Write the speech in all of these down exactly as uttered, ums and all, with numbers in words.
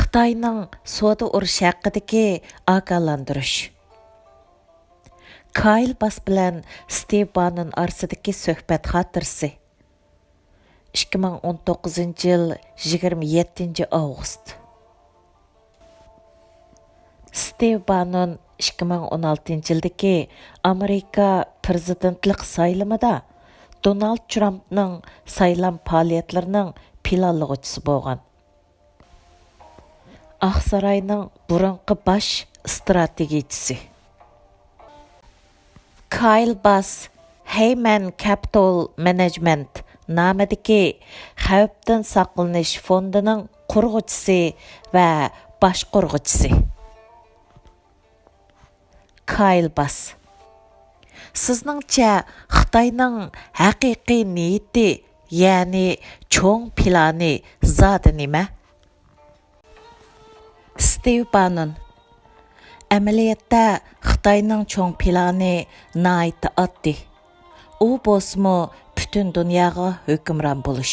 خىتاينىڭ سودا ئۇرۇشى ھەققىدىكى ئاگاھلاندۇرۇش. كايل باس بىلەن ستىۋ بانون ئارىسىدىكى سۆھبەت خاتىرىسى. ئىككى مىڭ ئون توققۇزىنچى يىل يىگىرمە يەتتىنچى ئاۋغۇست. ستىۋ بانون ئىككى مىڭ ئون ئالتىنچى يىلدىكى ئامېرىكا پىرېزىدېنتلىق سايلىمىدا دونالد ترامپنىڭ سايلام پائالىيەتلىرىنىڭ پىلانلىغۇچىسى بولغان. ئاقساراينىڭ بۇرۇنقى باش ئىستراتېگىيىچىسى. كايل باس ھەيمەن كەپىتال مېنېجمېنت نامىدىكى خەۋپتىن ساقلىنىش فوندىنىڭ قۇرغۇچىسى ۋە باشقۇرغۇچىسى. كايل باس. سىزنىڭچە خىتاينىڭ ھەقىقىي نىيىتى، يەنى چوڭ پىلانى زادى نېمە؟ ستىۋ بانون. ئەمەلىيەتتە خىتاينىڭ چوڭ پىلانى ناھايىتى ئاددىي. ئۇ بولسىمۇ پۈتۈن دۇنياغا ھۆكۈمران بولۇش.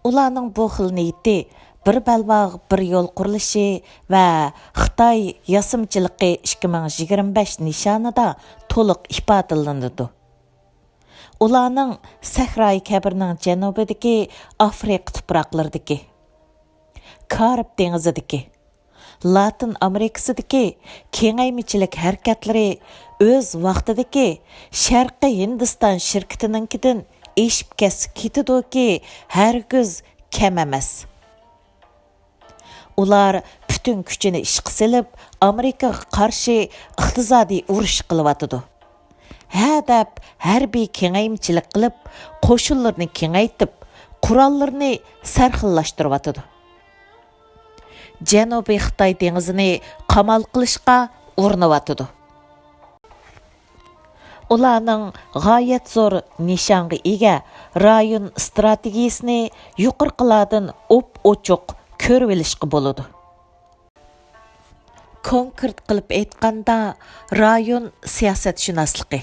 ئۇلارنىڭ بۇ خىل نىيىتى بىر بەلباغ، بىر يول قۇرۇلۇشى ۋە خىتاي ياسىمىچىلىقى ئىككى مىڭ يىگىرمە بەش نىشانىدا تولۇق ئىپادىلىنىدۇ. ئۇلارنىڭ سەھرايى كەبىرنىڭ جەنۇبىدىكى ئافرىقا تۇپراقلىرىدىكى، كارىب دېڭىزىدىكى، لاتىن ئامېرىكىسىدىكى كېڭەيمىچىلىك ھەرىكەتلىرى ئۆز ۋاقتىدىكى شەرقىي ھىندىستان شىركىتىنىڭكىدىن ئېشىپ كەتسە كېتىدۇكى، ھەرگىز كەم ئەمەس. ئۇلار پۈتۈن كۈچىنى ئىشقا سېلىپ، ئامېرىكىغا قارشى ئىقتىسادىي ئۇرۇش قىلىۋاتىدۇ. ھە دەپ ھەربىي كېڭەيمىچىلىك قىلىپ، قوشۇنلىرىنى كېڭەيتىپ، قوراللىرىنى سەرخىللاشتۇرۇۋاتىدۇ. جەنۇبىي خىتاي دېڭىزىنى قامال قىلىشقا ئۇرۇنۇۋاتىدۇ. ئۇلارنىڭ غايەت زور نىشانغا ئىگە رايون ئىستراتېگىيىسىنى يۇقىرىقىلاردىن ئوپئوچۇق كۆرۈۋېلىشقا بولىدۇ. كونكرېت قىلىپ ئېيتقاندا، رايون سىياسەتشۇناسلىقى،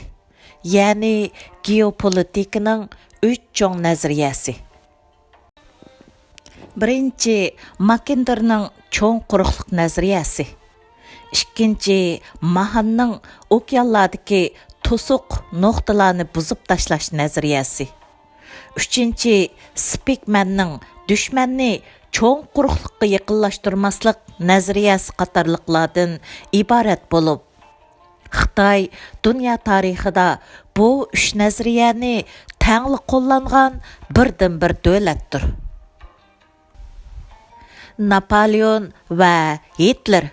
يەنى گېئوپولىتىكىنىڭ ئۈچ چوڭ نەزەرىيەسى. بىرىنچى، ماكىندېرنىڭ چوڭ قۇرۇقلۇق نەزەرىيەسى. ئىككىنچى، ماھاننىڭ ئوكيانلاردىكى توسۇق نۇقتىلارنى بۇزۇپ تاشلاش نەزەرىيەسى. ئۈچىنچى، سپىكمەننىڭ دۈشمەننى چوڭ قۇرۇقلۇققا يېقىنلاشتۇرماسلىق نەزەرىيەسى قاتارلىقلاردىن ئىبارەت بولۇپ، خىتاي دۇنيا تارىخىدا بۇ ئۈچ نەزەرىيەنى تەڭلا قوللانغان بىردىنبىر دۆلەتتۇر. ناپالېئون ۋە گىتلېر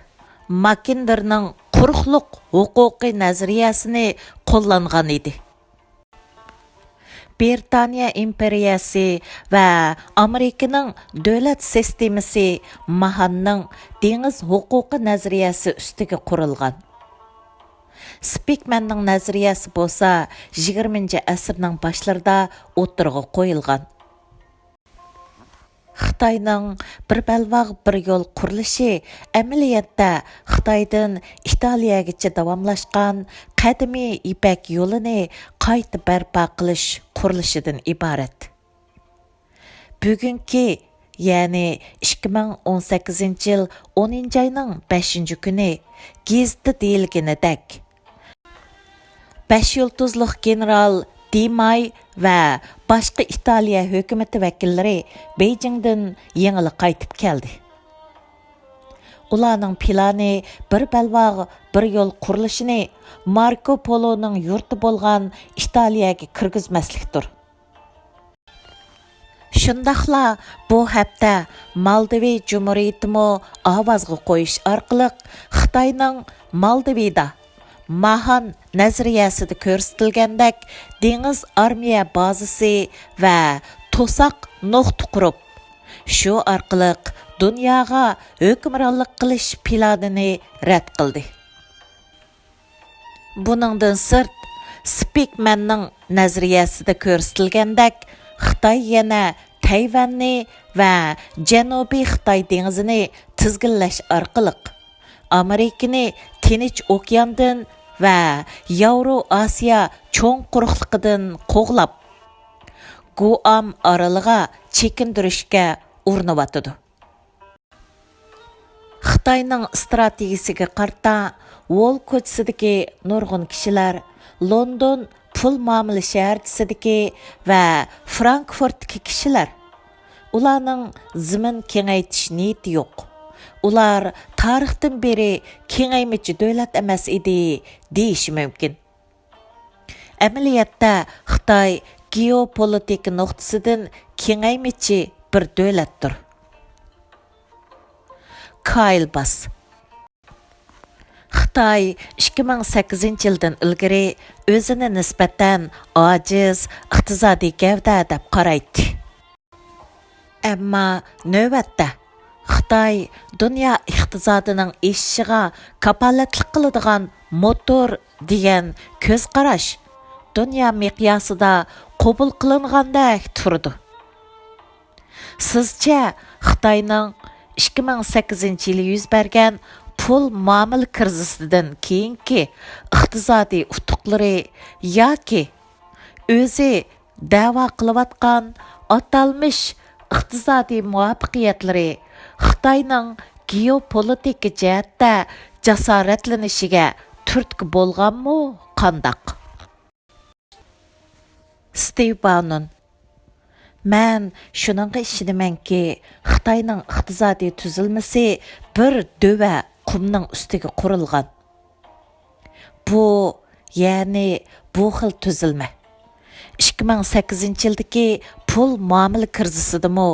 ماكىندېرنىڭ قۇرۇقلۇق ھوقۇقى نەزەرىيەسىنى قوللانغان ئىدى. بىرىتانىيە ئىمپېرىيەسى ۋە ئامېرىكىنىڭ دۆلەت سىستېمىسى ماھاننىڭ دېڭىز ھوقۇقى نەزەرىيەسى ئۈستىگە قۇرۇلغان. سپىكمەننىڭ نەزەرىيەسى بولسا يىگىرمىنچى ئەسىرنىڭ باشلىرىدا ئوتتۇرىغا قويۇلغان. خىتاينىڭ بىر بەلباغ، بىر يول قۇرۇلۇشى ئەمەلىيەتتە خىتايدىن ئىتالىيەگىچە داۋاملاشقان قەدىمىي يىپەك يولىنى قايتا بەرپا قىلىش قۇرۇلۇشىدىن ئىبارەت. بۈگۈنكى، يەنى ئىككى مىڭ ئون سەككىزىنچى يىل ئونىنچى ئاينىڭ بەشىنچى كۈنى گېزىتتە دېيىلگىنىدەك، بەش يۇلتۇزلۇق گېنېرال دى ماي ۋە باشقا ئىتالىيە ھۆكۈمىتى ۋەكىللىرى بېيجىڭدىن يېڭىلا قايتىپ كەلدى. ئۇلارنىڭ پىلانى بىر بەلباغ، بىر يول قۇرۇلۇشىنى ماركو پولونىڭ يۇرتى بولغان ئىتالىيەگە كىرگۈزمەسلىكتۇر. شۇنداقلا بۇ ھەپتە مالدىۋى جۇمھۇرىيىتىمۇ ئاۋازغا قويۇش ئارقىلىق خىتاينىڭ مالدىۋىدا ماھان نەزەرىيەسىدە كۆرسىتىلگەندەك دېڭىز ئارمىيە بازىسى ۋە توساق نۇقتا قۇرۇپ، شۇ ئارقىلىق دۇنياغا ھۆكۈمرانلىق قىلىش پىلانىنى رەت قىلدى. بۇنىڭدىن سىرت، سپىكمەننىڭ نەزەرىيەسىدە كۆرسىتىلگەندەك، خىتاي يەنە تەيۋەننى ۋە جەنۇبىي خىتاي دېڭىزىنى تىزگىنلەش ئارقىلىق، ئامېرىكىنى تىنچ ئوكياندىن ۋە ياۋرو ئاسىيا چوڭ قۇرۇقلۇقىدىن قوغلاپ، گۇئام ئارىلىغا چېكىندۈرۈشكە ئۇرۇنۇۋاتىدۇ. خىتاينىڭ ئىستراتېگىيىسىگە قارىتا، ۋول كوچىسىدىكى نۇرغۇن كىشىلەر لوندون پۇل مۇئامىلە شەھەرچىسىدىكى ۋە فرانكفورتتىكى كىشىلەر. ئۇلارنىڭ زېمىن كېڭەيتىش نىيىتى يوق. ئۇلار تارىختىن بېرى كېڭەيمىچى دۆلەت ئەمەس ئىدى، دېيىشى مۇمكىن. ئەمەلىيەتتە، خىتاي گېئوپولىتىكا نۇقتىسىدىن كېڭەيمىچى بىر دۆلەتتۇر. كايل باس. خىتاي ئىككى مىڭ سەككىزىنچى يىلدىن ئىلگىرى ئۆزىنى نىسبەتەن ئاجىز ئىقتىسادىي گەۋدە دەپ قارايتتى. ئەمما نۆۋەتتە خىتاي دۇنيا ئىقتىسادىنىڭ ئېشىشىغا كاپالەتلىك قىلىدىغان موتور دېگەن كۆز قاراش دۇنيا مىقياسىدا قوبۇل قىلىنغاندەك تۇرىدۇ. سىزچە، خىتاينىڭ ئىككى مىڭ سەككىزىنچى يىلى يۈز بەرگەن پۇل مۇئامىلە كىرىزىسىدىن كېيىنكى ئىقتىسادىي ئۇتۇقلىرى ياكى ئۆزى دەۋا قىلىۋاتقان ئاتالمىش ئىقتىسادىي مۇۋەپپەقىيەتلىرى خىتاينىڭ گېئوپولىتىكا جەھەتتە جاسارەتلىنىشىگە تۈرتكە بولغانمۇ قانداق؟ ستىۋ بانون، مەن شۇنىڭغا ئىشىنىمەنكى، خىتاينىڭ ئىقتىسادىي تۈزۈلمىسى بىر دۆۋە قۇمنىڭ ئۈستىگە قۇرۇلغان. بۇ، يەنى بۇ خىل تۈزۈلمە ئىككى مىڭ سەككىزىنچى يىلدىكى پۇل مۇئامىلە كىرىزىسىدىمۇ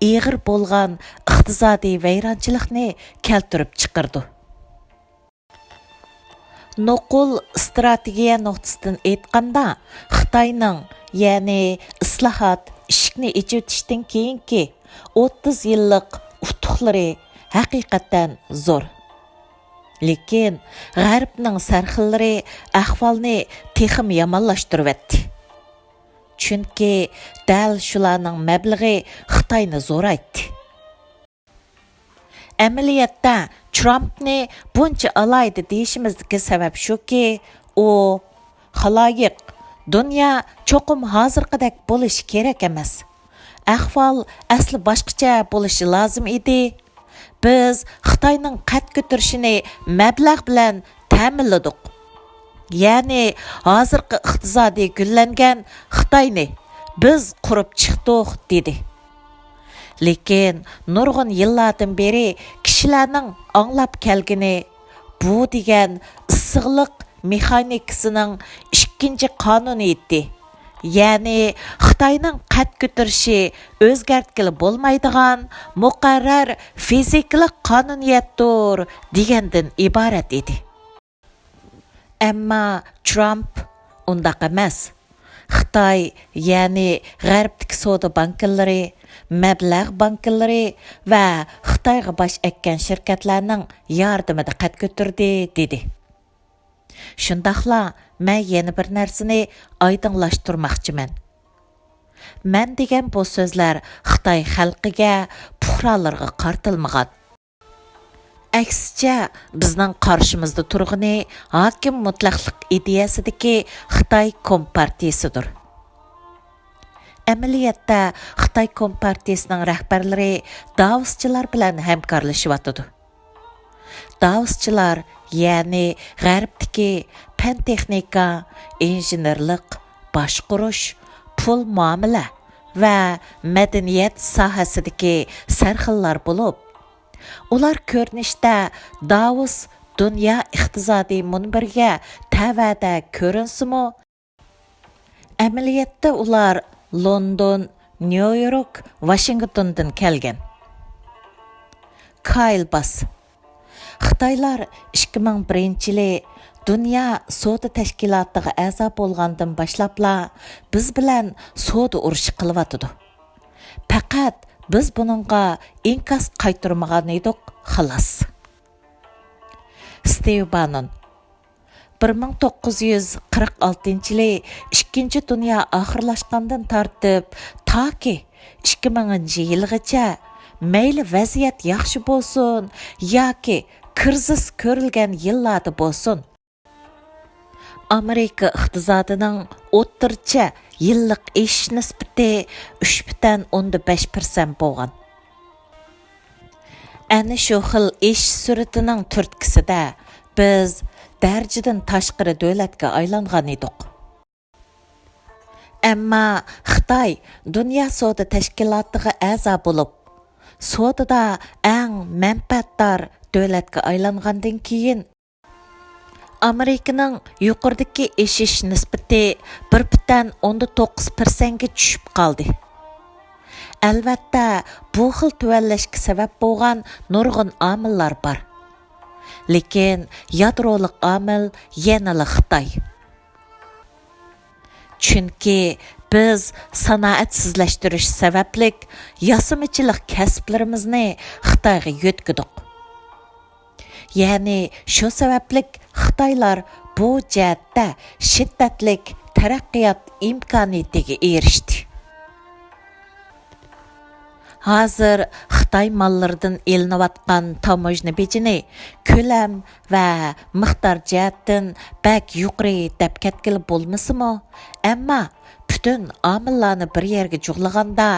ئېغىر بولغان ئىقتىسادىي ۋەيرانچىلىقنى كەلتۈرۈپ چىقىرىدۇ. نوقۇل ئىستراتېگىيە نۇقتىسىدىن ئېيتقاندا، خىتاينىڭ، يەنى ئىسلاھات، ئىشىكنى ئېچىۋېتىشتىن كېيىنكى ئوتتۇز يىللىق ئۇتۇقلىرى ھەقىقەتەن زور. لېكىن غەربنىڭ سەرخىللىرى ئەھۋالنى تېخىمۇ يامانلاشتۇرۇۋەتتى. چۈنكى دەل شۇلارنىڭ مەبلىغى خىتاينى زورايتتى. ئەمەلىيەتتە، ترامپنى بۇنچە ئالاھىدە دېيىشىمىزدىكى سەۋەب شۇكى، ئۇ، خالايىق، دۇنيا چوقۇم ھازىرقىدەك بولۇشى كېرەك ئەمەس. ئەھۋال ئەسلى باشقىچە بولۇشى لازىم ئىدى. بىز خىتاينىڭ قەد كۆتۈرۈشىنى مەبلەغ بىلەن تەمىنلىدۇق. يەنى ھازىرقى ئىقتىسادى گۈللەنگەن خىتاينى بىز قۇرۇپ چىقتۇق، دېدى. لېكىن نۇرغۇن يىللاردىن بېرى كىشىلەرنىڭ ئاڭلاپ كەلگىنى بۇ دېگەن ئىسسىقلىق مېخانىكىسىنىڭ ئىككىنچى قانۇنىيىتى، يەنى خىتاينىڭ قەد كۆتۈرۈشى ئۆزگەرتكىلى بولمايدىغان مۇقەررەر فىزىكىلىق قانۇنىيەتتۇر، دېگەندىن ئىبارەت ئىدى. ئەمما ترامپ ئۇنداق ئەمەس. خىتاي، يەنى غەربتىكى سودا بانكىلىرى، مەبلەغ بانكىلىرى ۋە خىتايغا باش ئەككەن شىركەتلەرنىڭ ياردىمىدە قەد كۆتۈردى، دېدى. شۇنداقلا مەن يەنە بىر نەرسىنى ئايدىڭلاشتۇرماقچىمەن. مەن دېگەن بۇ سۆزلەر خىتاي خەلقىگە، پۇقرالىرىغا قارىتىلمىغان. ئەكسىچە، بىزنىڭ قارشىمىزدا تۇرغىنى ھاكىم مۇتلەقلىق ئىدىيەسىدىكى خىتاي كومپارتىيىسىدۇر. ئەمەلىيەتتە، خىتاي كومپارتىيىسىنىڭ رەھبەرلىرى داۋوسچىلار بىلەن ھەمكارلىشىۋاتىدۇ. داۋوسچىلار، يەنى غەربتىكى پەن-تېخنىكا، ئىنژېنېرلىق، باشقۇرۇش، پۇل مۇئامىلە ۋە مەدەنىيەت ساھەسىدىكى سەرخىللار بولۇپ، ئۇلار كۆرۈنۈشتە داۋوس دۇنيا ئىقتىسادىي مۇنبىرىگە تەۋەدە كۆرۈنسىمۇ، ئەمەلىيەتتە ئۇلار لوندون، نيۇ يورك، ۋاشىنگتوندىن كەلگەن. كايل باس. خىتايلار ئىككى مىڭ بىرىنچى يىلى دۇنيا سودا تەشكىلاتىغا ئەزا بولغاندىن باشلاپلا بىز بىلەن سودا ئۇرۇشى قىلىۋاتىدۇ. پەقەت بىز بۇنىڭغا ئىنكاس قايتۇرمىغان ئىدۇق، خالاس. ستىۋ بانون. بىر مىڭ توققۇز يۈز قىرىق ئالتىنچى يىلى ئىككىنچى دۇنيا ئاخىرلاشقاندىن تارتىپ، تاكى ئىككى مىڭىنچى يىلغىچە، مەيلى ۋەزىيەت ياخشى بولسۇن ياكى كىرىزىس كۆرۈلگەن يىللاردا بولسۇن، ئامېرىكا ئىقتىسادىنىڭ ئوتتۇرىچە يىللىق ئېشىش نىسبىتى ئۈچ پۈتۈن ئوندىن بەش پىرسەنت بولغان. ئەنە شۇ خىل ئېشىش سۈرئىتىنىڭ تۈرتكىسىدە بىز دەرىجىدىن تاشقىرى دۆلەتكە ئايلانغان ئىدۇق. ئەمما خىتاي دۇنيا سودا تەشكىلاتىغا ئەزا بولۇپ، سودىدا ئەڭ مەنپەئەتدار دۆلەتكە ئايلانغاندىن كېيىن، ئامېرىكىنىڭ يۇقىرىدىكى ئېشىش نىسبىتى بىر پۈتۈن ئوندىن توققۇز پىرسەنتكە چۈشۈپ قالدى. ئەلۋەتتە، بۇ خىل تۆۋەنلەشكە سەۋەب بولغان نۇرغۇن ئامىللار بار. لېكىن يادرولۇق ئامىل يەنىلا خىتاي. چۈنكى بىز سانائەتسىزلەشتۈرۈش سەۋەبلىك ياسىمىچىلىق كەسىپلىرىمىزنى خىتايغا يۆتكىدۇق. يەنى شۇ سەۋەبلىك خىتايلار بۇ جەھەتتە شىددەتلىك تەرەققىيات ئىمكانىيىتىگە ئېرىشتى. ھازىر خىتاي ماللىرىدىن ئېلىنىۋاتقان تاموژنا بېجىنى كۆلەم ۋە مىقدار جەھەتتىن بەك يۇقىرى دەپ كەتكىلى بولمىسىمۇ، ئەمما پۈتۈن ئامىللارنى بىر يەرگە جۇغلىغاندا،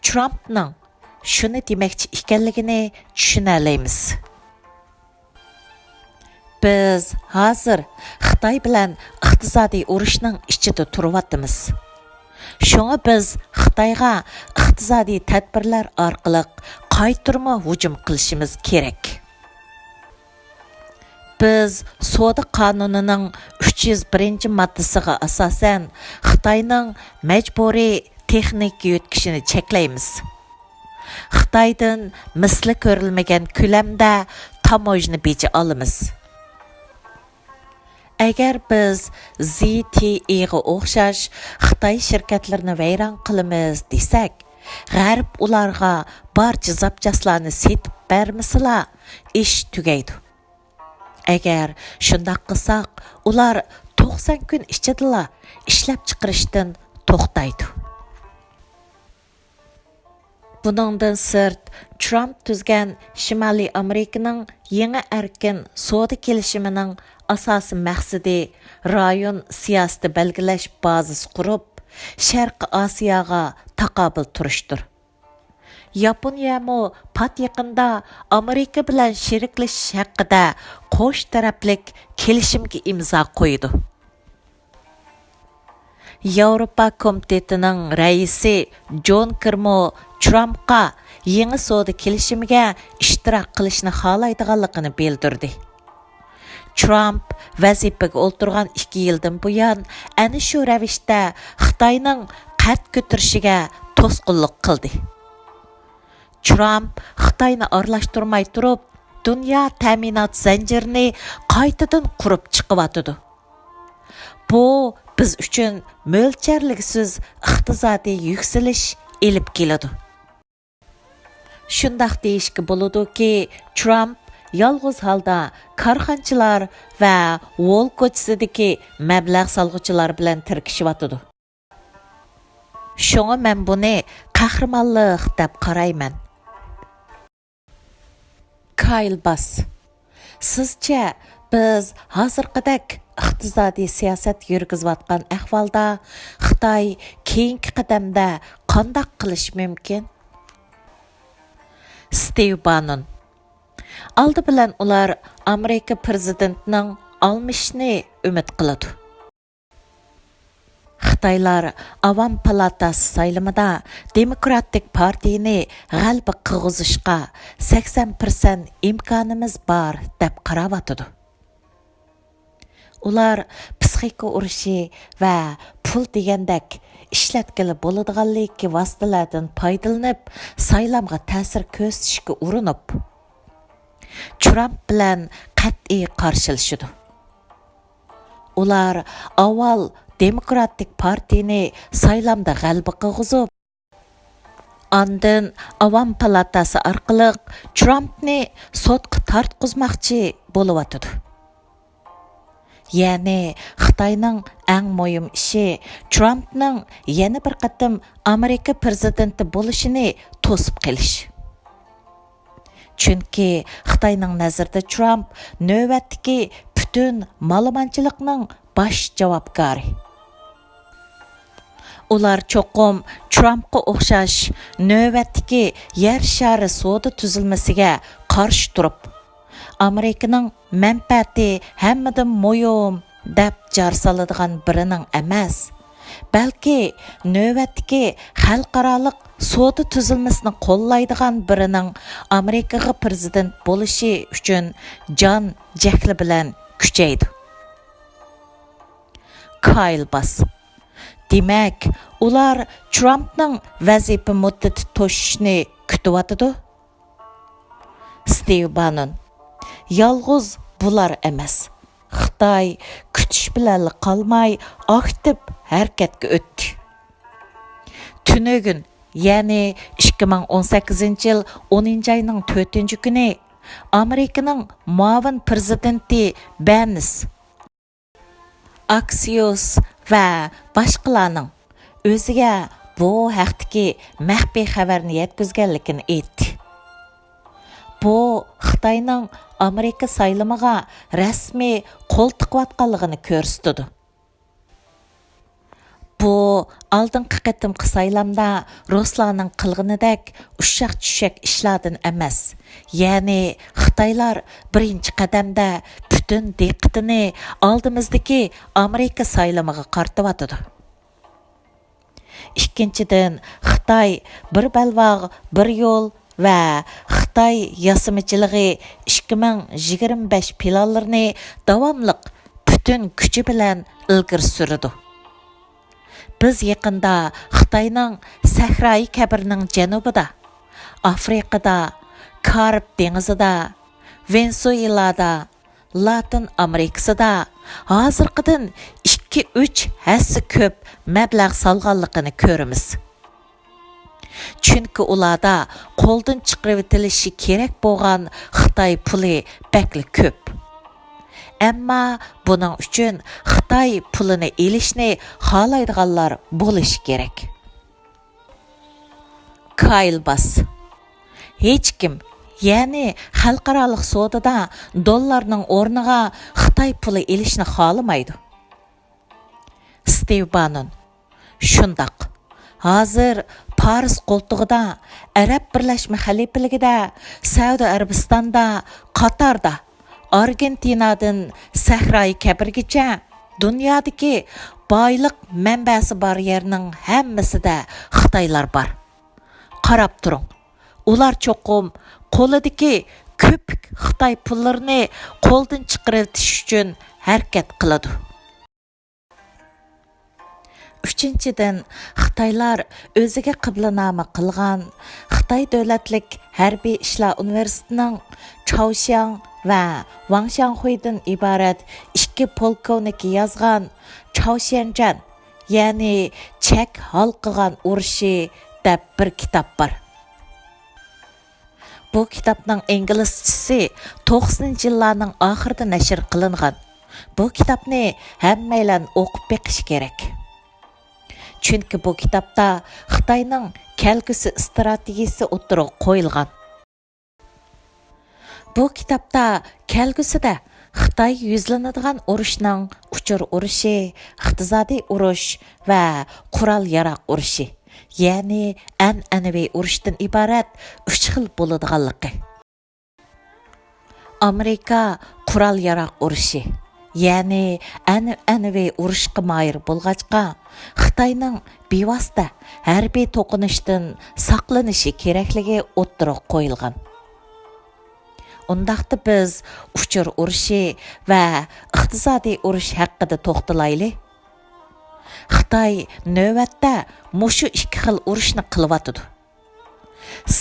ترامپنىڭ شۇنى دېمەكچى ئىكەنلىكىنى چۈشىنەلەيمىز. بىز ھازىر خىتاي بىلەن ئىقتىسادىي ئۇرۇشنىڭ ئىچىدە تۇرۇۋاتىمىز. شۇڭا بىز خىتايغا ئىقتىسادىي تەدبىرلەر ئارقىلىق قايتۇرما ھۇجۇم قىلىشىمىز كېرەك. بىز سودا قانۇنىنىڭ ئۈچ يۈز بىرىنچى ماددىسىغا ئاساسەن، خىتاينىڭ مەجبۇرىي تېخنىكا يۆتكىشىنى چەكلەيمىز. خىتايدىن مىسلى كۆرۈلمىگەن كۆلەمدە تاموژنا بېجى ئالىمىز. ئەگەر بىز زى تى ئېغا ئوخشاش خىتاي شىركەتلىرىنى ۋەيران قىلىمىز دېسەك، غەرب ئۇلارغا بارچە زاپچاسلارنى سېتىپ بەرمىسىلا، ئىش تۈگەيدۇ. ئەگەر شۇنداق قىلساق، ئۇلار توقسان كۈن ئىچىدىلا ئىشلەپچىقىرىشتىن توختايدۇ. بۇنىڭدىن سىرت، ترامپ تۈزگەن شىمالىي ئامېرىكىنىڭ يېڭى ئەركىن سودا كېلىشىمىنىڭ ئاساسىي مەقسىتى رايون سىياسىتى بەلگىلەش بازىسى قۇرۇپ، شەرقىي ئاسىياغا تاقابىل تۇرۇشتۇر. ياپونىيەمۇ پات يېقىندا ئامېرىكا بىلەن شېرىكلىشىش ھەققىدە قوش تەرەپلىك كېلىشىمگە ئىمزا قويىدۇ. ياۋروپا كومىتېتىنىڭ رەئىسى جونكېرمۇ ترامپقا يېڭى سودا كېلىشىمىگە ئىشتىراك قىلىشنى خالايدىغانلىقىنى بىلدۈردى. ترامپ ۋەزىپىگە ئولتۇرغان ئىككى يىلدىن بۇيان، ئەنە شۇ رەۋىشتە خىتاينىڭ قەد كۆتۈرۈشىگە توسقۇنلۇق قىلدى. ترامپ خىتاينى ئارىلاشتۇرماي تۇرۇپ، دۇنيا تەمىنات زەنجىرىنى قايتىدىن قۇرۇپ چىقىۋاتىدۇ. بۇ بىز ئۈچۈن مۆلچەرلىگۈسىز ئىقتىسادىي يۈكسىلىش ئېلىپ كېلىدۇ. شۇنداق دېيىشكە بولىدۇكى، ترامپ يالغۇز ھالدا كارخانىچىلار ۋە ۋول كوچىسىدىكى مەبلەغ سالغۇچىلار بىلەن تىركىشىۋاتىدۇ. شۇڭا مەن بۇنى قەھرىمانلىق دەپ قارايمەن. كايل باس، سىزچە بىز ھازىرقىدەك ئىقتىسادىي سىياسەت يۈرگۈزۈۋاتقان ئەھۋالدا خىتاي كېيىنكى قەدەمدە قانداق قىلىشى مۇمكىن؟ ستىۋ بانون، ئالدى بىلەن ئۇلار ئامېرىكا پىرېزىدېنتىنىڭ ئالمىشىشىنى ئۈمىد قىلىدۇ. خىتايلار ئاۋام پالاتاسى سايلىمىدا دېموكراتىك پارتىيىنى غەلىبە قىلغۇزۇشقا سەكسەن پىرسەنت ئىمكانىمىز بار دەپ قاراۋاتىدۇ. ئۇلار پىسخىكا ئۇرۇشى ۋە پۇل دېگەندەك ئىشلەتكىلى بولىدىغانلىكى ۋاسىتىلەردىن پايدىلىنىپ، سايلامغا تەسىر كۆرسىتىشكە ئۇرۇنۇپ، ترامپ بىلەن قەتئىي قارشىلىشىدۇ. ئۇلار ئاۋۋال دېموكراتىك پارتىيىنى سايلامدا غەلىبە قىلغۇزۇپ، ئاندىن ئاۋام پالاتاسى ئارقىلىق ترامپنى سوتقا تارتقۇزماقچى بولۇۋاتىدۇ. يەنى خىتاينىڭ ئەڭ مۇھىم ئىشى ترامپنىڭ يەنە بىر قېتىم ئامېرىكا پىرېزىدېنتى بولۇشىنى توسۇپ قېلىش. چۈنكى خىتاينىڭ نەزىرىدە ترامپ نۆۋەتتىكى پۈتۈن مالىمانچىلىقنىڭ باش جاۋابكارى. ئۇلار چوقۇم ترامپقا ئوخشاش نۆۋەتتىكى يەر شارى سودا تۈزۈلمىسىگە قارشى تۇرۇپ، ئامېرىكىنىڭ مەنپەئەتى ھەممىدىن مۇھىم دەپ جار سالىدىغان بىرىنىڭ ئەمەس، بەلكى نۆۋەتتىكى خەلقئارالىق سودا تۈزۈلمىسىنى قوللايدىغان بىرىنىڭ ئامېرىكىغا پىرېزىدېنت بولۇشى ئۈچۈن جان جەھلى بىلەن كۈچەيدۇ. كايل باس. دېمەك، ئۇلار ترامپنىڭ ۋەزىپە مۇددىتى توشۇشىنى كۈتۈۋاتىدۇ. ستىۋ بانون. يالغۇز بۇلار ئەمەس. خىتاي كۈتۈش بىلەنلا قالماي، ئاكتىپ ھەرىكەتكە ئۆتتى. تۈنۈگۈن، يەنى ئىككى مىڭ ئون سەككىزىنچى يىل ئونىنچى ئاينىڭ تۆتىنچى كۈنى ئامېرىكىنىڭ مۇئاۋىن پىرېزىدېنتى بەنس، ئاكسىيوس ۋە باشقىلارنىڭ ئۆزىگە بۇ ھەقتىكى مەخپىي خەۋەرنى يەتكۈزگەنلىكىنى ئېيتتى. بۇ خىتاينىڭ ئامېرىكا سايلىمىغا رەسمىي قول تىقىۋاتقانلىقىنى كۆرسىتىدۇ. بۇ ئالدىنقى قېتىمقى سايلامدا رۇسلارنىڭ قىلغىنىدەك ئۇششاق-چۈششەك ئىشلاردىن ئەمەس، يەنى خىتايلار بىرىنچى قەدەمدە پۈتۈن دىققىتىنى ئالدىمىزدىكى ئامېرىكا سايلىمىغا قارىتىۋاتىدۇ. ئىككىنچىدىن، خىتاي بىر بەلباغ، بىر يول ۋە خىتاي ياسىمىچىلىقى ئىككى مىڭ يىگىرمە بەش پىلانلىرىنى داۋاملىق پۈتۈن كۈچى بىلەن ئىلگىرى سۈرىدۇ. بىز يېقىندا خىتاينىڭ سەھرايى كەبىرنىڭ جەنۇبىدا، ئافرىقىدا، كارىب دېڭىزىدا، ۋېنېسۇېلادا، لاتىن ئامېرىكىسىدا ھازىرقىدىن ئىككى، ئۈچ ھەسسە كۆپ مەبلەغ سالغانلىقىنى كۆرىمىز. چۈنكى ئۇلاردا قولدىن چىقىرىۋېتىلىشى كېرەك بولغان خىتاي پۇلى بەكلا كۆپ. ئەمما بۇنىڭ ئۈچۈن خىتاي پۇلىنى ئېلىشنى خالايدىغانلار بولۇشى كېرەك. كايل باس. ھېچكىم، يەنى خەلقئارالىق سودىدا دوللارنىڭ ئورنىغا خىتاي پۇلى ئېلىشنى خالىمايدۇ. ستىۋ بانون. شۇنداق. ھازىر پارس قولتۇقىدا، ئەرەب بىرلەشمە خەلىپىلىكىدە، سەئۇدى ئەرەبىستاندا، قاتاردا، ئارگېنتىنادىن سەھرايى كەبىرگىچە دۇنيادىكى بايلىق مەنبەسى بار يەرنىڭ ھەممىسىدە خىتايلار بار. قاراپ تۇرۇڭ، ئۇلار چوقۇم قولىدىكى كۆپۈك خىتاي پۇللىرىنى قولدىن چىقىرىۋېتىش ئۈچۈن ھەرىكەت قىلىدۇ. ئۈچىنچىدىن، خىتايلار ئۆزىگە قىبلىنامە قىلغان خىتاي دۆلەتلىك ھەربىي ئىشلار ئۇنىۋېرسىتېتىنىڭ چاۋشياڭ ۋە ۋاڭ شياڭخۇيدىن ئىبارەت ئىككى پولكوۋنىكى يازغان چاۋشيەنجەن، يەنى چەك ھالقىغان ئۇرۇشى دەپ بىر كىتاب بار. بۇ كىتابنىڭ ئىنگلىزچىسى توقسىنىنچى يىللارنىڭ ئاخىرىدا نەشر قىلىنغان. بۇ كىتابنى ھەممەيلەن ئوقۇپ بېقىش كېرەك. چۈنكى بۇ كىتابتا خىتاينىڭ كەلگۈسى ئىستراتېگىيىسى ئوتتۇرىغا قويۇلغان. بۇ كىتابتا كەلگۈسىدە خىتاي يۈزلىنىدىغان ئۇرۇشنىڭ ئۇچۇر ئۇرۇشى، ئىقتىسادىي ئۇرۇش ۋە قورال-ياراغ ئۇرۇشى، يەنى ئەنئەنىۋى ئۇرۇشتىن ئىبارەت ئۈچ خىل بولىدىغانلىقى. ئامېرىكا قورال-ياراغ ئۇرۇشى، يەنى ئەنئەنىۋى ئۇرۇشقا ماھىر بولغاچقا، خىتاينىڭ بىۋاسىتە ھەربىي توقۇنۇشتىن ساقلىنىشى كېرەكلىكى ئوتتۇرىغا قويۇلغان. ئۇنداقتا بىز ئۇچۇر ئۇرۇشى ۋە ئىقتىسادىي ئۇرۇش ھەققىدە توختىلايلى. خىتاي نۆۋەتتە مۇشۇ ئىككى خىل ئۇرۇشنى قىلىۋاتىدۇ.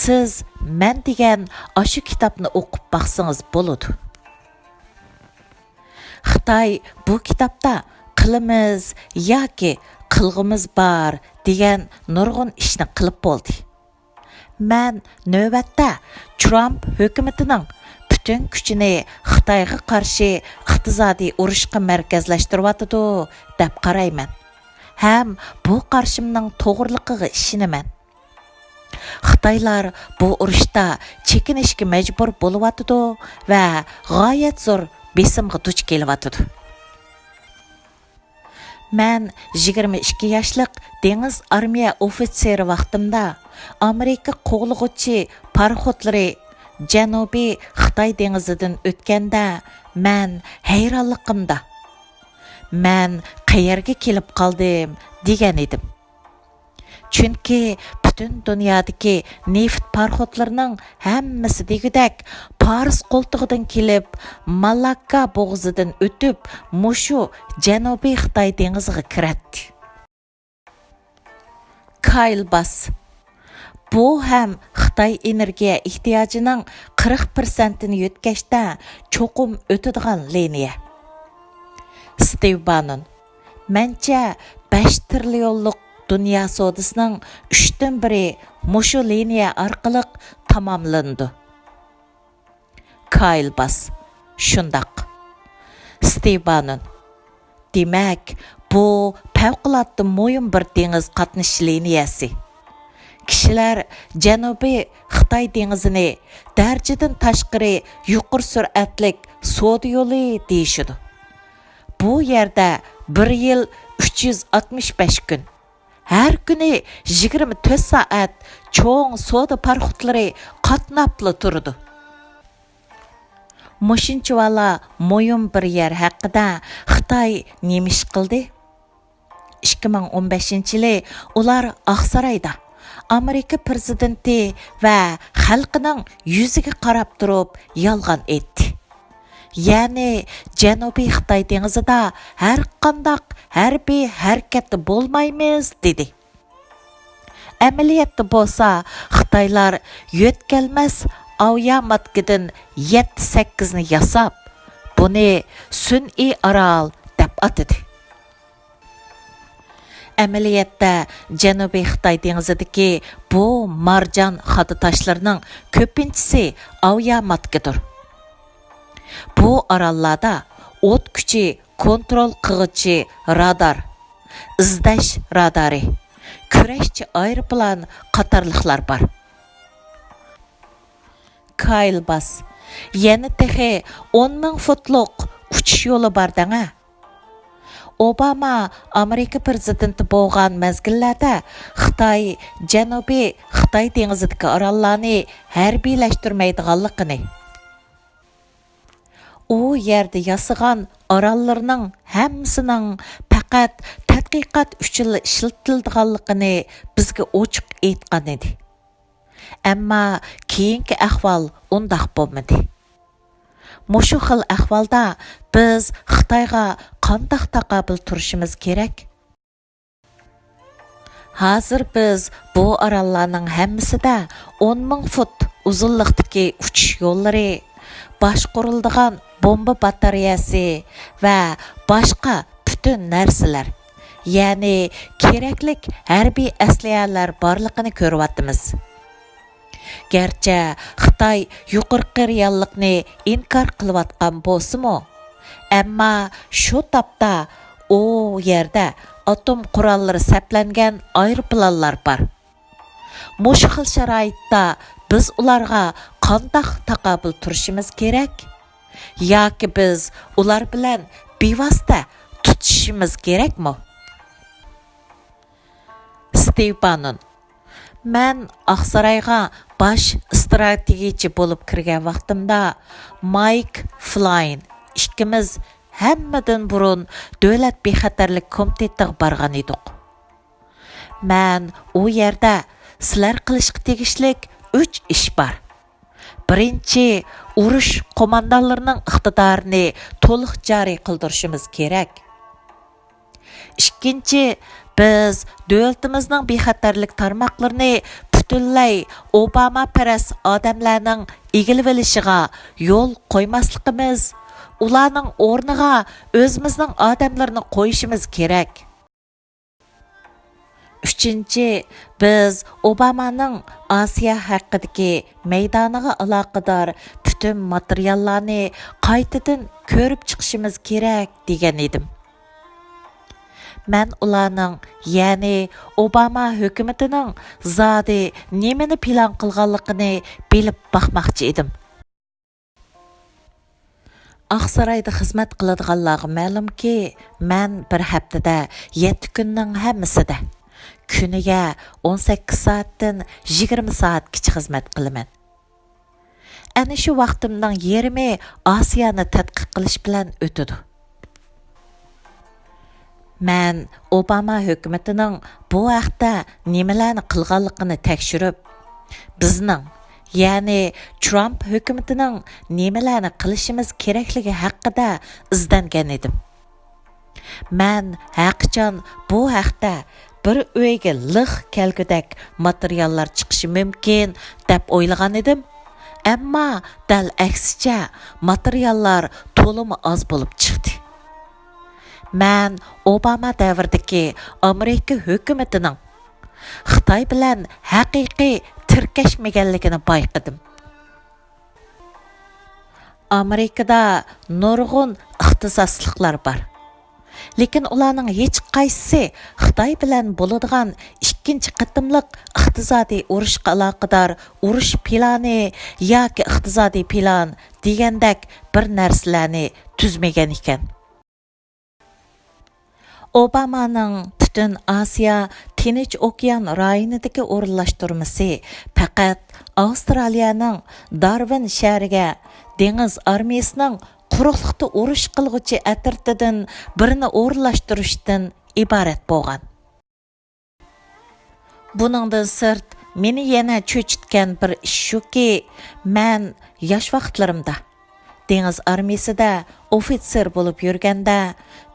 سىز مەن دېگەن ئاشۇ كىتابنى ئوقۇپ باقسىڭىز بولىدۇ. خىتاي بۇ كىتابتا قىلىمىز ياكى قىلغۇمىز بار دېگەن نۇرغۇن ئىشنى قىلىپ بولدى. مەن نۆۋەتتە ترامپ ھۆكۈمىتىنىڭ پۈتۈن كۈچىنى خىتايغا قارشى ئىقتىسادىي ئۇرۇشقا مەركەزلەشتۈرۈۋاتىدۇ دەپ قارايمەن ھەم بۇ قارىشىمنىڭ توغرىلىقىغا ئىشىنىمەن. خىتايلار بۇ ئۇرۇشتا چېكىنىشكە مەجبۇر بولۇۋاتىدۇ ۋە غايەت زور بېسىمغا دۇچ كېلىۋاتىدۇ. مەن يىگىرمە ئىككى ياشلىق دېڭىز ئارمىيە ئوفىتسېرى ۋاقتىمدا ئامېرىكا قوغلىغۇچى پاراخوتلىرى جەنۇبىي خىتاي دېڭىزىدىن ئۆتكەندە، مەن ھەيرانلىقىمدا، «مەن قەيەرگە كېلىپ قالدىم؟» دېگەن ئىدىم. چۈنكى پۈتۈن دۇنيادىكى نېفىت پاراخوتلىرىنىڭ ھەممىسى دېگۈدەك پارس قولتۇقىدىن كېلىپ، مالاككا بوغۇزىدىن ئۆتۈپ، مۇشۇ جەنۇبىي خىتاي دېڭىزىغا كىرەتتى. كايل باس. بۇ ھەم خىتاي ئېنېرگىيە ئېھتىياجىنىڭ قىرىق پىرسەنتىنى يۆتكەشتە چوقۇم ئۆتىدىغان لىنىيە. ستىۋ بانون. مەنچە، بەش تىرىليونلۇق دۇنيا سودىسىنىڭ ئۈچتىن بىرى مۇشۇ لىنىيە ئارقىلىق تاماملىنىدۇ. كايل باس. شۇنداق. ستىۋ بانون. دېمەك، بۇ پەۋقۇلئاددە مۇھىم بىر دېڭىز قاتنىشى لىنىيەسى. كىشىلەر جەنۇبىي خىتاي دېڭىزىنى دەرىجىدىن تاشقىرى يۇقىرى سۈرئەتلىك سودا يولى دېيىشىدۇ. بۇ يەردە بىر يىل ئۈچ يۈز ئاتمىش بەش كۈن، ھەر كۈنى يىگىرمە تۆت سائەت چوڭ سودا پاراخوتلىرى قاتناپلا تۇرىدۇ. مۇشۇنچىۋالا مۇھىم بىر يەر ھەققىدە خىتاي نېمە ئىش قىلدى؟ ئىككى مىڭ ئون بەشىنچى يىلى ئۇلار ئاقسارايدا ئامېرىكا پىرېزىدېنتى ۋە خەلقىنىڭ يۈزىگە قاراپ تۇرۇپ يالغان ئېيتتى. يەنى جەنۇبىي خىتاي دېڭىزىدا ھەرقانداق ھەربىي ھەرىكەتتە بولمايمىز، دېدى. ئەمەلىيەتتە بولسا خىتايلار يۆتكەلمەس ئاۋىياماتكىدىن يەتتە سەككىزنى ياساپ، بۇنى سۈنئىي ئارال دەپ ئاتىدى. ئەمەلىيەتتە جەنۇبىي خىتاي دېڭىزىدىكى بۇ مارجان خادا تاشلىرىنىڭ كۆپىنچىسى ئاۋىياماتكىدۇر. بۇ ئاراللاردا ئوت كۈچى كونترول قىلغۇچى رادار، ئىزدەش رادارى، كۈرەشچى ئايروپىلان قاتارلىقلار بار. كايل باس. يەنە تېخى ئون مىڭ فۇتلۇق ئۇچۇش يولى بار دەڭە. ئوباما ئامېرىكا پىرېزىدېنتى بولغان مەزگىللەردە خىتاي جەنۇبىي خىتاي دېڭىزىدىكى ئاراللارنى ھەربىيلەشتۈرمەيدىغانلىقىنى، ئۇ يەردە ياسىغان ئاراللىرىنىڭ ھەممىسىنىڭ پەقەت تەتقىقات ئۈچۈنلا ئىشلىتىلىدىغانلىقىنى بىزگە ئوچۇق ئېيتقانىدى. ئەمما كېيىنكى ئەھۋال ئۇنداق بولمىدى. مۇشۇ خىل ئەھۋالدا بىز خىتايغا قانداق تاقابىل تۇرۇشىمىز كېرەك؟ ھازىر بىز بۇ ئاراللارنىڭ ھەممىسىدە ئون مىڭ فۇت ئۇزۇنلۇقتىكى ئۇچۇش يوللىرى، باشقۇرۇلىدىغان بومبا باتارېيەسى ۋە باشقا پۈتۈن نەرسىلەر، يەنى كېرەكلىك ھەربىي ئەسلىھەلەر بارلىقىنى كۆرۈۋاتىمىز. گەرچە خىتاي يۇقىرىقى رېئاللىقنى ئىنكار قىلىۋاتقان بولسىمۇ، ئەمما شۇ تاپتا ئۇ يەردە ئاتوم قوراللىرى سەپلەنگەن ئايروپىلانلار بار. مۇشۇ خىل شارائىتتا بىز ئۇلارغا قانداق تاقابىل تۇرۇشىمىز كېرەك؟ ياكى بىز ئۇلار بىلەن بىۋاسىتە تۇتىشىشىمىز كېرەكمۇ؟ ستىۋ بانون. مەن ئاقسارايغا باش ئىستراتېگىيىچى بولۇپ كىرگەن ۋاقتىمدا، مايك فلاين ئىككىمىز ھەممىدىن بۇرۇن دۆلەت بىخەتەرلىك كومىتېتىغا بارغان ئىدۇق. مەن ئۇ يەردە سىلەر قىلىشقا تېگىشلىك ئۈچ ئىش بار. بىرىنچى، ئۇرۇش قوماندانلىرىنىڭ ئىقتىدارىنى تولۇق جارى قىلدۇرۇشىمىز كېرەك. ئىككىنچى، بىز دۆلىتىمىزنىڭ بىخەتەرلىك تارماقلىرىنى پۈتۈنلەي ئوباماپەرەس ئادەملەرنىڭ ئىگىلىۋېلىشىغا يول قويماسلىقىمىز، ئۇلارنىڭ ئورنىغا ئۆزىمىزنىڭ ئادەملىرىنى قويۇشىمىز كېرەك. ئۈچىنچى، بىز ئوبامانىڭ ئاسىيا ھەققىدىكى مەيدانىغا ئالاقىدار پۈتۈن ماتېرىياللارنى قايتىدىن كۆرۈپ چىقىشىمىز كېرەك، دېگەن ئىدىم. مەن ئۇلارنىڭ، يەنى ئوباما ھۆكۈمىتىنىڭ زادى نېمىنى پىلان قىلغانلىقىنى بىلىپ باقماقچى ئىدىم. ئاقسارايدا خىزمەت قىلىدىغانلارغا مەلۇمكى، مەن بىر ھەپتىدە يەتتە كۈننىڭ ھەممىسىدە، كۈنىگە ئون سەككىز سائەتتىن يىگىرمە سائەتكىچە خىزمەت قىلىمەن. ئەنە شۇ ۋاقتىمنىڭ يېرىمى ئاسىيانى تەتقىق قىلىش بىلەن ئۆتىدۇ. مەن ئوباما ھۆكۈمىتىنىڭ بۇ ھەقتە نېمىلەرنى قىلغانلىقىنى تەكشۈرۈپ، بىزنىڭ، يەنى ترامپ ھۆكۈمىتىنىڭ نېمىلەرنى قىلىشىمىز كېرەكلىكى ھەققىدە ئىزدەنگەن ئىدىم. مەن ھەرقاچان بۇ ھەقتە بىر ئۆيگە لىق كەلگۈدەك ماتېرىياللار چىقىشى مۇمكىن دەپ ئويلىغان ئىدىم. ئەمما دەل ئەكسىچە، ماتېرىياللار تولىمۇ ئاز بولۇپ چىقتى. مەن ئوباما دەۋرىدىكى ئامېرىكا ھۆكۈمىتىنىڭ خىتاي بىلەن ھەقىقىي تىركەشمىگەنلىكىنى بايقىدىم. ئامېرىكىدا نۇرغۇن ئىختىساسلىقلار بار. لېكىن ئۇلارنىڭ ھېچقايسىسى خىتاي بىلەن بولىدىغان ئىككىنچى قېتىملىق ئىقتىسادىي ئۇرۇشقا ئالاقىدار ئۇرۇش پىلانى ياكى ئىقتىسادىي پىلان دېگەندەك بىر نەرسىلەرنى تۈزمىگەن ئىكەن. ئوبامانىڭ پۈتۈن ئاسىيا تىنچ ئوكيان رايونىدىكى ئورۇنلاشتۇرمىسى پەقەت ئاۋسترالىيەنىڭ دارۋىن شەھىرىگە دېڭىز ئارمىيىسىنىڭ قۇرۇقلۇقتا ئۇرۇش قىلغۇچى ئەترىتىدىن بىرىنى ئورۇنلاشتۇرۇشتىن ئىبارەت بولغان. بۇنىڭدىن سىرت، مېنى يەنە چۆچۈتكەن بىر ئىش شۇكى، مەن ياش ۋاقىتلىرىمدا دېڭىز ئارمىيىسىدە ئوفىتسېر بولۇپ يۈرگەندە،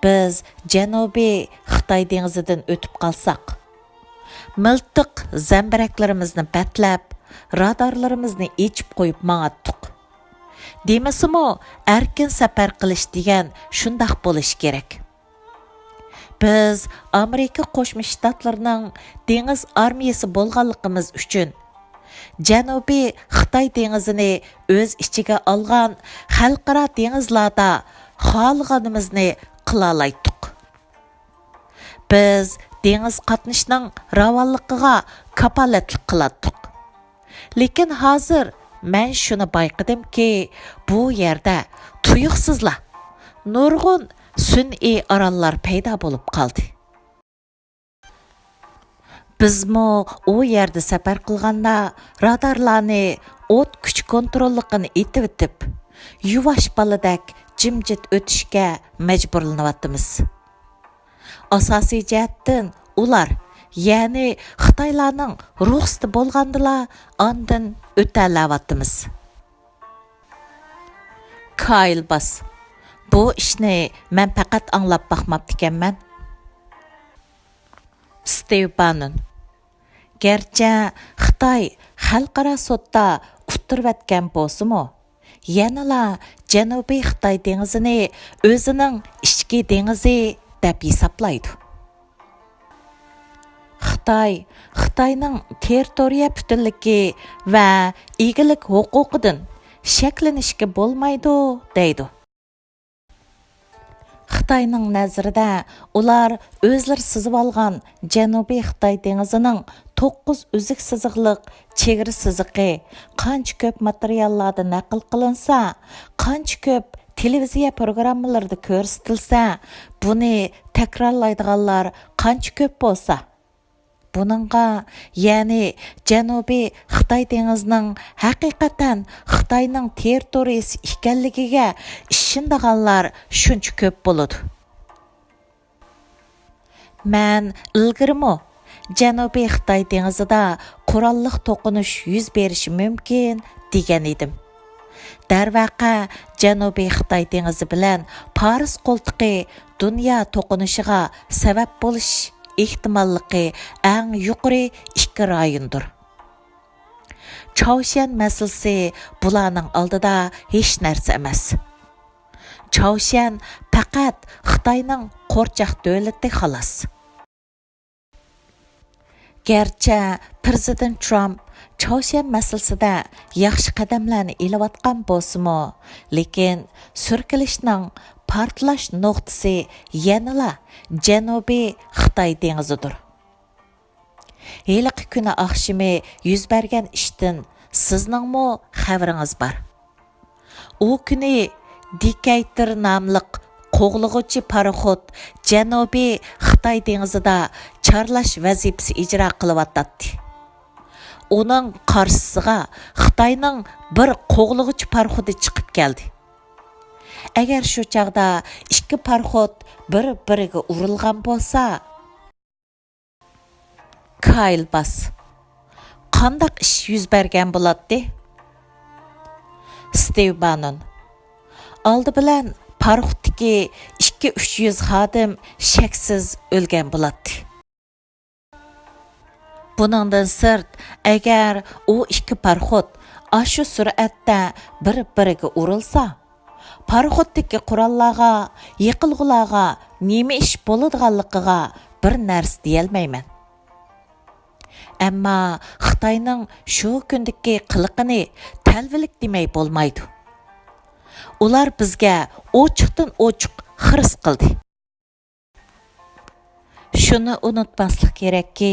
بىز جەنۇبىي خىتاي دېڭىزىدىن ئۆتۈپ قالساق، مىلتىق زەمبىرەكلىرىمىزنى بەتلەپ، رادارلىرىمىزنى ئېچىپ قويۇپ ماڭاتتۇق. دېمىسىمۇ، ئەركىن سەپەر قىلىش دېگەن شۇنداق بولۇشى كېرەك. بىز ئامېرىكا قوشما شتاتلىرىنىڭ دېڭىز ئارمىيىسى بولغانلىقىمىز ئۈچۈن، جەنۇبىي خىتاي دېڭىزىنى ئۆز ئىچىگە ئالغان خەلقئارا دېڭىزلاردا خالىغىنىمىزنى قىلالايتتۇق. بىز دېڭىز قاتنىشىنىڭ راۋانلىقىغا كاپالەتلىك قىلاتتۇق. لېكىن ھازىر مەن شۇنى بايقىدىمكى، بۇ يەردە تۇيۇقسىزلا نۇرغۇن سۈنئىي ئاراللار پەيدا بولۇپ قالدى. بىزمۇ ئۇ يەردە سەپەر قىلغاندا رادارلارنى ئوت كۈچ كونتروللۇقىنى ئېتىۋېتىپ، يۇۋاش بالىدەك جىمجىت ئۆتۈشكە مەجبۇرلىنىۋاتىمىز. ئاساسىي جەھەتتىن ئۇلار، يەنى خىتايلارنىڭ رۇخسىتى بولغاندىلا ئاندىن ئۆتەلەۋاتىمىز. كايىل باس، بۇ ئىشنى مەن پەقەت ئاڭلاپ باقماپتىكەنمەن. ستىۋ بانون، گەرچە خىتاي خەلقئارا سوتتا ئۇتتۇرۇۋەتكەن بولسىمۇ، يەنىلا جەنۇبىي خىتاي دېڭىزىنى ئۆزىنىڭ ئىچكى دېڭىزى دەپ ھېسابلايدۇ. خىتاي خىتاينىڭ تېررىتورىيە پۈتۈنلۈكى ۋە ئىگىلىك ھوقۇقىدىن شەكلىنىشكە بولمايدۇ، دەيدۇ. خىتاينىڭ نەزىرىدە ئۇلار ئۆزلىرى سىزىۋالغان جەنۇبىي خىتاي دېڭىزىنىڭ توققۇز ئۈزۈك سىزىقلىق چېگرا سىزىقى قانچە كۆپ ماتېرىياللاردا نەقىل قىلىنسا، قانچە كۆپ تېلېۋىزىيە پروگراممىلىرىدا كۆرسىتىلسە، بۇنى تەكرارلايدىغانلار قانچە كۆپ بولسا، بۇنىڭغا، يەنى جەنۇبىي خىتاي دېڭىزىنىڭ ھەقىقەتەن خىتاينىڭ تېررىتورىيىسى ئىكەنلىكىگە ئىشىنىدىغانلار شۇنچە كۆپ بولىدۇ. مەن ئىلگىرىمۇ جەنۇبىي خىتاي دېڭىزىدا قوراللىق توقۇنۇش يۈز بېرىشى مۇمكىن دېگەن ئىدىم. دەرۋەقە، جەنۇبىي خىتاي دېڭىزى بىلەن پارس قولتۇقى دۇنيا توقۇنۇشىغا سەۋەب بولۇش ئېھتىماللىقى ئەڭ يۇقىرى ئىككى رايوندۇر. چاۋشيەن مەسىلىسى بۇلارنىڭ ئالدىدا ھېچ نەرسە ئەمەس. چاۋشيەن پەقەت خىتاينىڭ قورچاق دۆلىتى، خالاس. گەرچە پىرېزىدېنت ترامپ چاۋشيەن مەسىلىسىدە ياخشى قەدەملەرنى ئېلىۋاتقان بولسىمۇ، لېكىن سۈركىلىشنىڭ پارتلاش نۇقتىسى يەنىلا جەنۇبىي خىتاي دېڭىزىدۇر. ھېلىقى كۈنى ئاخشىمى يۈز بەرگەن ئىشتىن سىزنىڭمۇ خەۋىرىڭىز بار. ئۇ كۈنى دىكەيتىر ناملىق قوغلىغۇچى پاراخوت جەنۇبىي خىتاي دېڭىزىدا چارلاش ۋەزىپىسى ئىجرا قىلىۋاتاتتى. ئۇنىڭ قارشىسىغا خىتاينىڭ بىر قوغلىغۇچى پاراخوتى چىقىپ كەلدى. ئەگەر شۇ چاغدا ئىككى پاراخوت بىر-بىرىگە ئۇرۇلغان بولسا، كايل باس، قانداق ئىش يۈز بەرگەن بولاتتى؟ ستىۋ بانون، ئالدى بىلەن پاراخوتتىكى ئىككى-ئۈچ يۈز خادىم شەكسىز ئۆلگەن بولاتتى. بۇنىڭدىن سىرت، ئەگەر ئۇ ئىككى پاراخوت ئاشۇ سۈرئەتتە بىر-بىرىگە ئۇرۇلسا، پاراخوتتىكى قوراللارغا، يېقىلغۇلارغا نېمە ئىش بولىدىغانلىقىغا بىر نەرسە دېيەلمەيمەن. ئەمما خىتاينىڭ شۇ كۈندىكى قىلىقىنى تەلۋىلىك دېمەي بولمايدۇ. ئۇلار بىزگە ئوچۇقتىن ئوچۇق خىرىس قىلدى. شۇنى ئۇنتۇماسلىق كېرەككى،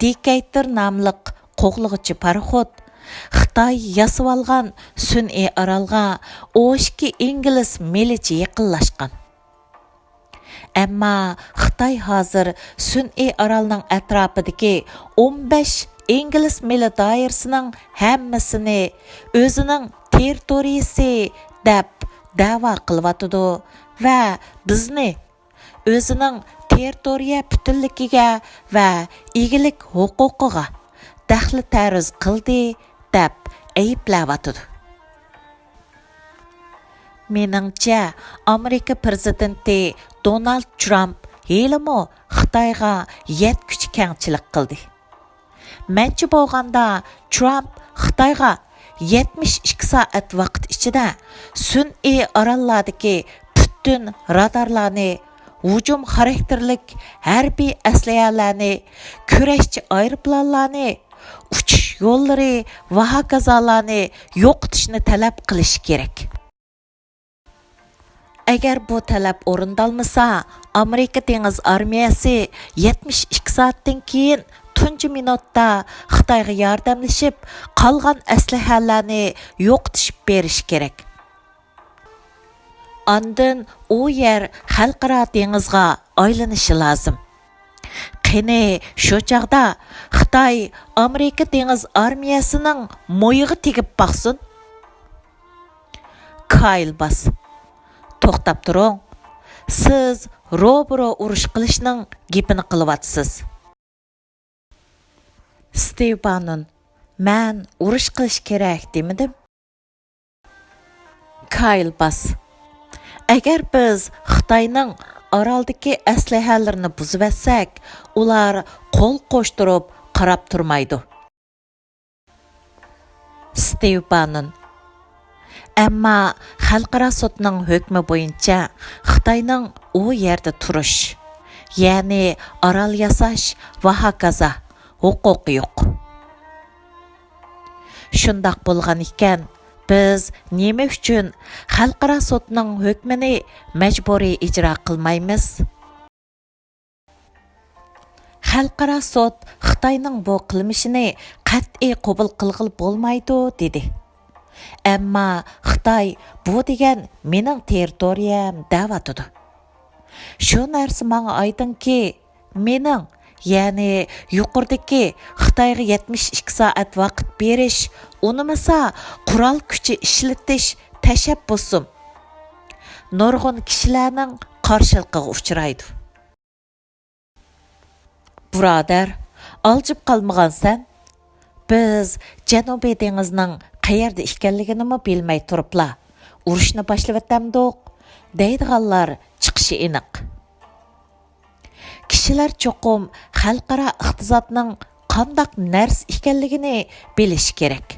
دىكەيتىر ناملىق قوغلىغۇچى پاراخوت خىتاي ياسىۋالغان سۈنئىي ئارالغا ئون ئىككى ئىنگلىز مىلىچە يېقىنلاشقان. ئەمما خىتاي ھازىر سۈنئىي ئارالنىڭ ئەتراپىدىكى ئون بەش ئىنگلىز مىلى دائىرىسىنىڭ ھەممىسىنى ئۆزىنىڭ تېررىتورىيىسى دەپ دەۋا قىلىۋاتىدۇ ۋە بىزنى ئۆزىنىڭ تېررىتورىيە پۈتۈنلۈكىگە ۋە ئىگىلىك ھوقۇقىغا دەخلى تەرۇز قىلدى، دەپ ئەيىبلەۋاتىدۇ. مېنىڭچە، ئامېرىكا پىرېزىدېنتى دونالد ترامپ ھېلىمۇ خىتايغا يەتكۈچە كەڭچىلىك قىلدى. مەنچە بولغاندا، ترامپ خىتايغا يەتمىش ئىككى سائەت ۋاقىت ئىچىدە سۈنئىي ئاراللاردىكى پۈتۈن رادارلارنى، ھۇجۇم خاراكتېرلىك ھەربىي ئەسلىھەلەرنى، كۈرەشچى ئايروپىلانلارنى، ئۇچۇش يوللىرى ۋە ھاكازالارنى يوقىتىشنى تەلەپ قىلىشى كېرەك. ئەگەر بۇ تەلەپ ئورۇندالمىسا، ئامېرىكا دېڭىز ئارمىيەسى يەتمىش ئىككى سائەتتىن كېيىن تۇنجى مىنۇتتا خىتايغا ياردەملىشىپ، قالغان ئەسلىھەلەرنى يوقىتىشىپ بېرىشى كېرەك. ئاندىن ئۇ يەر خەلقئارا دېڭىزغا ئايلىنىشى لازىم. قېنى، شۇ چاغدا خىتاي ئامېرىكا دېڭىز ئارمىيەسىنىڭ مويىغا تېگىپ باقسۇن. كايل باس، توختاپ تۇرۇڭ. سىز روبىرو ئۇرۇش قىلىشنىڭ گېپىنى قىلىۋاتىسىز. ستىۋ بانون، مەن ئۇرۇش قىلىش كېرەك دېمىدىم. كايل باس، ئەگەر بىز خىتاينىڭ ئارالدىكى ئەسلىھەلىرىنى بۇزۇۋەتسەك، ئۇلار قول قوشتۇرۇپ قاراپ تۇرمايدۇ. ستىۋ بانون، ئەمما خەلقئارا سوتنىڭ ھۆكمى بويىچە خىتاينىڭ ئۇ يەردە تۇرۇش، يەنى ئارال ياساش ۋە ھاكازا ھوقۇقى يوق. شۇنداق بولغان ئىكەن، بىز نېمە ئۈچۈن خەلقئارا سوتنىڭ ھۆكمىنى مەجبۇرىي ئىجرا قىلمايمىز؟ خەلقئارا سوت خىتاينىڭ بۇ قىلمىشىنى قەتئىي قوبۇل قىلغىلى بولمايدۇ، دېدى. ئەمما خىتاي بۇ دېگەن مېنىڭ تېررىتورىيەم دەۋاتىدۇ. شۇ نەرسە ماڭا ئايدىڭكى، مېنىڭ، يەنى يۇقىرىدىكى خىتايغا يەتمىش ئىككى سائەت ۋاقىت بېرىش، ئۇنىمىسا قورال كۈچى ئىشلىتىش تەشەببۇسۇم نۇرغۇن كىشىلەرنىڭ قارشىلىقىغا ئۇچرايدۇ. بۇرادەر، ئالجىپ قالمىغانسەن؟ بىز جەنۇبىي دېڭىزنىڭ قەيەردە ئىكەنلىكىنىمۇ بىلمەي تۇرۇپلا، ئۇرۇشنى باشلىۋەتەمدۇق؟ دەيدىغانلار چىقىشى ئېنىق. كىشىلەر چوقۇم خەلقئارا ئىقتىسادنىڭ قانداق نەرسە ئىكەنلىكىنى بىلىشى كېرەك.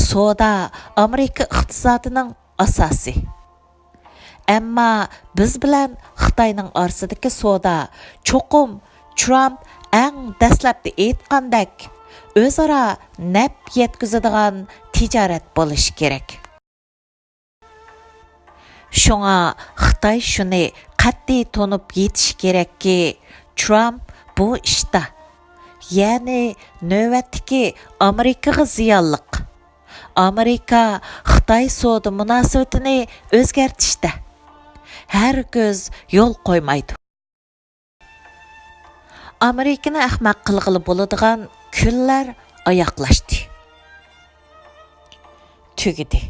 سودا ئامېرىكا ئىقتىسادىنىڭ ئاساسى. ئەمما بىز بىلەن خىتاينىڭ ئارىسىدىكى سودا چوقۇم ترامپ ئەڭ دەسلەپتە ئېيتقاندەك ئۆزئارا نەپ يەتكۈزىدىغان تىجارەت بولۇشى كېرەك. شۇڭا خىتاي شۇنى قەتئىي تونۇپ يېتىشى كېرەككى، ترامپ بۇ ئىشتا، يەنى نۆۋەتتىكى ئامېرىكىغا زىيانلىق، ئامېرىكا خىتاي سودا مۇناسىۋىتىنى ئۆزگەرتىشتە ھەرگىز يول قويمايدۇ. ئامېرىكىنى ئەخمەق قىلغىلى بولىدىغان كۈنلەر ئاياغلاشتى. تۈگىدى.